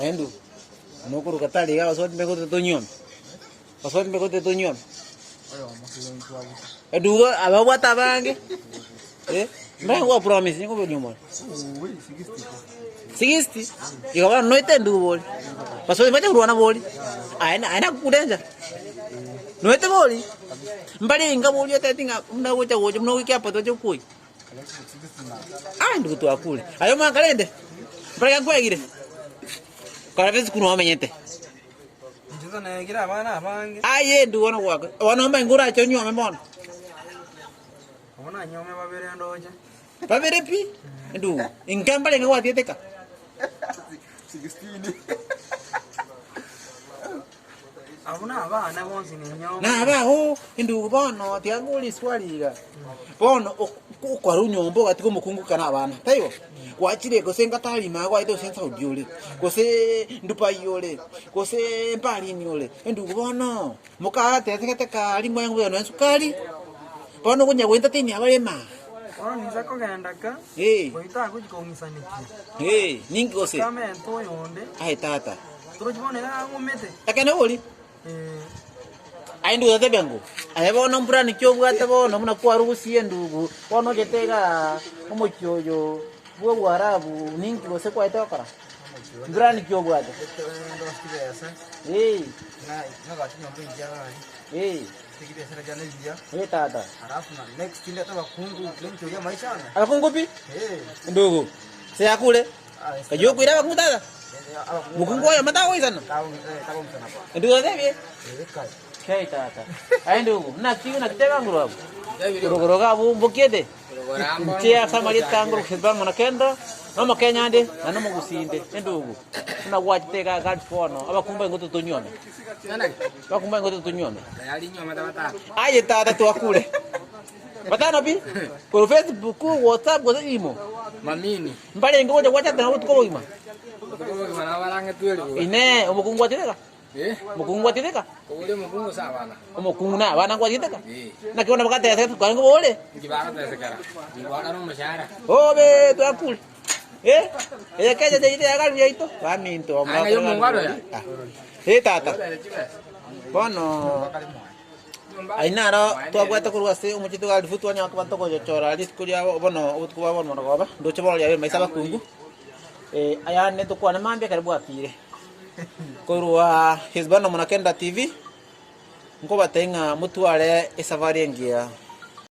Aye ndugu, nokoruka tari iga abasubati mbegote tonyuome, abasubati mbegote tonyuome. Edugo ababwate abange, eh, mbare ngoa promise nigo onyuomore. Sixty, igo bono noite endugu bori, basubati mbache korwana bori, aye na aye nakokurencha, noete bori, mbare inga bori otebeti ng'a buna ogocha gocha buna ogoika airport bache gokoyia. Ah ndugu twakure, aye omwaka rende, mbare nkwegire, kora esukuru noo omenyete. Inche naegire abana abange. Aye ndugu bono gwaka, bono omanye ngorache onyuome bono. Obo nanyuome babere ndoche. Babere pi, ndugu, inka mbarenge gwatiete ka? Abwo nabana bonsi ninyomba. Nabao, endugu bono tiga nkore riswali iga, bono okarwa nyomba ogatiga omokungu kana abana, taibo? Gwachire gose ngatari ime gwaete gose Saudi ore, gose Dubai ore, gose Mbarini ore, endugu bono mokaratesegete karia mwaye ngobuya nonya esukari, bono okonya go entertain abare ime aa. Bono ninsa kogenda ka, Eh. oyio tagochi kong'isanekia. Eh, ninki gose? Kamente oyonde. Aye tata. Torochi bono iga ang'umete. Ekene bori? Eh. Aye ndugu tatebia ng'o, aye bono mbura ki obwate bono buna kwarugusie endugu, bono ochete igaa omochie oyo bwa obwarabu ninki gose kwaete gokora? Mbura ki obwate? Eh. Eh. Eh tata. Abakungu pi? Ndugu, seyakure? Kayio okoira abakungu tata? Mokungu oyomo tagoisana? Ndugu otebie? Kai tata. Aye ndugu, naki naki teba nguru abwo? Rogoro iga abwo mbokiete? Inche ase amarieta nguru Silver Mwanakendo, na omokenya ande, naende omogusii inde, endugu. Buna gwachete iga Gulf bono, abakungu baingo totonyuome. Abakungu baingo totonyuome. Aye tata twakure. Batano pi, korwa Facebook, WhatsApp gose imo. Mamini. Mbarenge gocha gwachate nabo obotuko obogima. Obotuko obogima nabo barang'etwe eribuga. Inee, omokungu gwatiteka? Eh? Omokungu gwatiteka? Kobori omokungu gose abana? Omokungu na abana ngwatiteka? Eh. Naki bono bagateseka kwarenge bore? Inki bagotesekera? Ingoakana omoshahara. Obe twakure. Eh, eye Kenya yaito yagari yaito baminto Aye ng'ai omongwana oyo? Ah. Eh tata. Obere chibesa. Bono Ayio naro twabwate korwa ase omochie tw'Alifu twanyora koba togochora rituko ria bono obotuko bwa bono marogoba, ndoche bono riabeire maiso abakungu, ayande ntokwane mambia ekero bwakire. Korwa Hezbano Mwanakenda TV, nkobatebia ng'a motware esafari engiya.